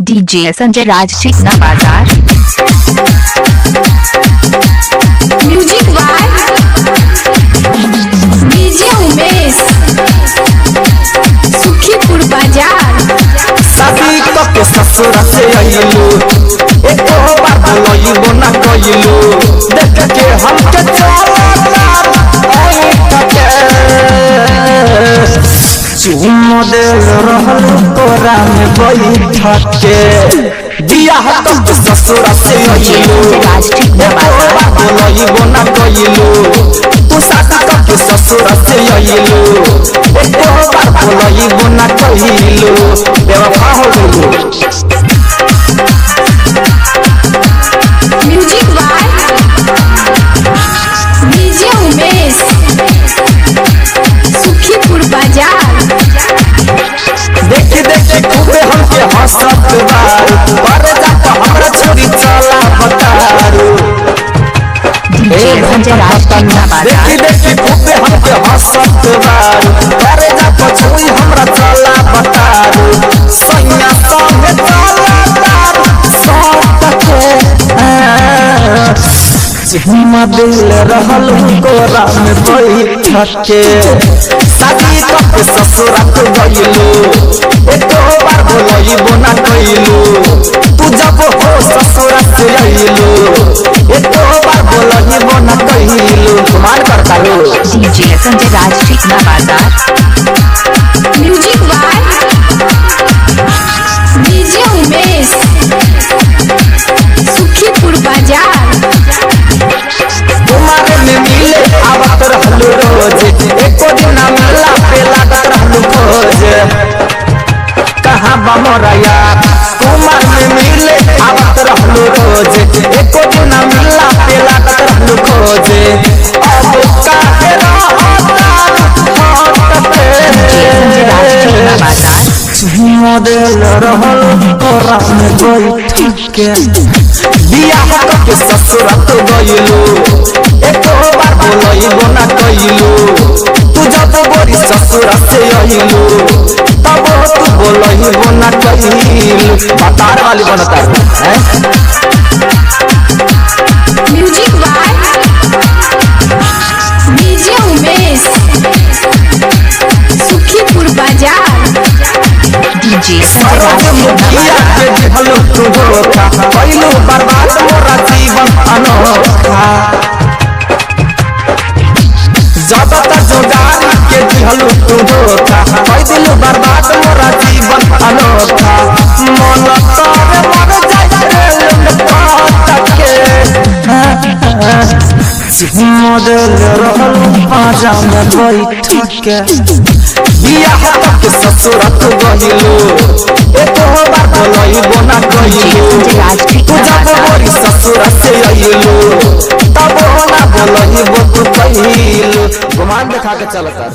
DJ Sanjay Raj Chikna Bazar. Music by DJ Umesh, Sukhipur Bazar. शादी के ससुर से अइलू, एको बार बोलइबो ना कइलू। देख के हमके चलता के चुम देल रहल तोरा में बैठ के। बियाह के ससुर से अइलू, एको बार बोलइबो ना कइलू। तू शादी के ससुर से अइलू, एको बार बोलइबो ना कइलू। बेवफा हो गइलू। Music by DJ Umesh, Sukhipur Bazar. देखी देखी खूबे हमके हंसत बारू, पर जात हमरा छोरी चला बतारू। DJ Sanjay Raj Chikna Bazar. देखी देखी खूबे हमके हंसत बारू, पर जात छोरी हमरा चला बतारू। सैया संगे चला तारू सौत के चुम्मा दिल रहल गोरा में बैठ के। शादी के ससुर गइलू, एको बार बोलइबो ना कइलू। तू जब हो ससुर से अइलू, एको बार बोलइबो ना कइलू। गुमान करता लो। DJ Sanjay Raj Chikna Bazar. Music by DJ Umesh, Sukhipur Bazar. तुम्हारे में मिले आवत रहलू रोज, एको दिन ना मिला पे लागत रहलू खोज। कहाँ बा मोरा यार, कुमार में मिले आवत रहलू रोज, एको दिन ना मिला पे लागत रहलू खोज। अब काहे रहता हट पे। DJ Sanjay Raj Chikna Bazar. चुम्मा देल रहल तोरा में बैठ के। बियाह के ससुर तो गइलू, एको बार बोलइबो ना कइलू। तू जब गोरी ससुर से अइलू, तब तू बोलइबो ना कइलू। बतार वाली बनता है। Music by DJ Umesh, Sukhipur Bazar. DJ Sanjay Raj Chikna मुखिया Bazar. के दिहलू तू धोखा, कइलू बर्बाद मोरा जीवन अनोखा। जब तक जोगारी के दिहलू तू धोखा, कइ दिलू बर्बाद मोरा जीवन अनोखा। मन तारे मर जाए रे लुकात के। चुम्मा देल रहल पाजा में बैठ के। बियाह के ससुर गइलू, एको बार बोलइबो ना कइलू। तू जब गोरी ससुर से अइलू, तब ना बोलइबो तू कइलू। गुमान दिखा के चलता।